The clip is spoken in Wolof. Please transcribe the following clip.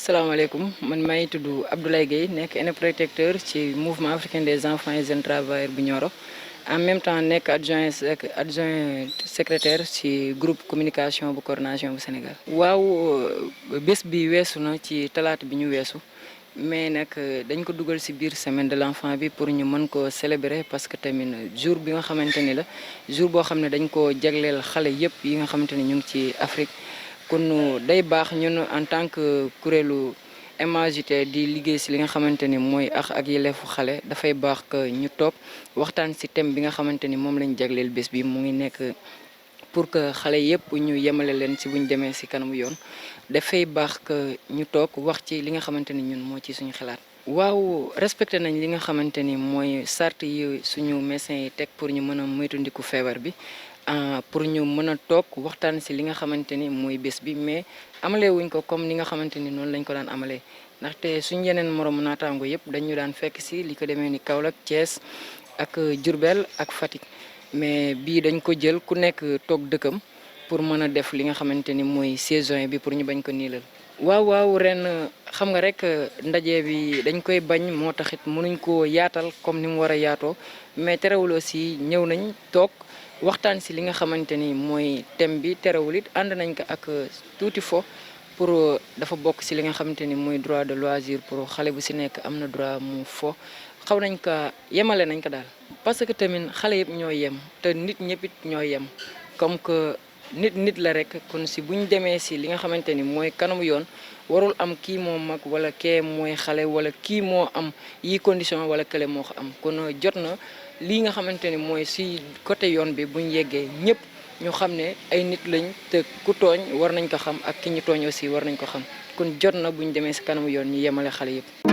salaamaaleykum man maa ngi tudd Abdoulaye Gueye nekk aîné protecteur ci mouvement africain des enfants et jeunes travailleurs bu Nioro en même temps nekk adjoint secrétaire ci groupe communication bu coordination bu Sénégal. waaw bés bi weesu na ci talaata bi ñu weesu mais nag dañ ko dugal ci biir semaine de l'enfant bi pour ñu mën ko célébrer parce que tamit jour bi nga xamante ni la jour boo xam ne dañ ko jagleel xale yëpp yi nga xamante ni ñu ngi ci Afrique. kon day baax ñun en tant que kuréelu MAJT di liggéey si li nga xamante ni mooy ak yelleefu xale dafay baax que ñu toog waxtaan si thème bi nga xamante ni moom lañ jagleel bés bi mu ngi nekk pour que xale yëpp ñu yemale leen si buñ demee si kanamu yoon dafay baax que ñu toog wax ci li nga xamante ni ñun moo ci suñu xalaat. waaw respecté nañ li nga xamante ni mooy sart yi suñu médecins yi teg pour ñu mën a moytandiku feebar bi. Pour ñu mën a toog waxtaan si li nga xamante ni mooy bés bi mais amalee wuñ ko comme ni nga xamante ni noonu lañ ko daan amalee ndaxte suñ yeneen moromu naataango yëpp dañu daan fekk si li ko demee ni Kaolack Thiès ak Diourbel ak Fatick mais bii dañ ko jël ku nekk toog dëkkam pour mën a def li nga xamante ni mooy saison bi pour ñu bañ ko niilal. waaw ren xam nga rek ndaje bi dañ koy bañ moo taxit mënuñ ko yaatal comme ni mu war a yaatoo mais terewul aussi ñëw nañ toog. waxtaan si li nga xamante ni mooy thème bi terewul it ànd nañ ko ak tuuti fo pour dafa bokk si li nga xamante ni mooy droit de loisir pour xale bu si nekk am na droit mu fo xaw nañ ko yemale nañ ko daal. parce que tamit xale yëpp ñoo yem te nit ñëpp it ñoo yem comme que nit la rek kon si bu ñu demee si li nga xamante ni mooy kanamu yoon warul am kii moo mag wala kee mooy xale wala kii moo am yi condition wala kële moo ko am kon jot na. lii nga xamante ni mooy si côté yoon bi buñ yeggee ñëpp ñu xam ne ay nit lañ te ku tooñ war nañ ko xam ak ki ñu tooñ aussi war nañ ko xam kon jot na buñ demee si kanamu yoon ñu yemale xale yëpp.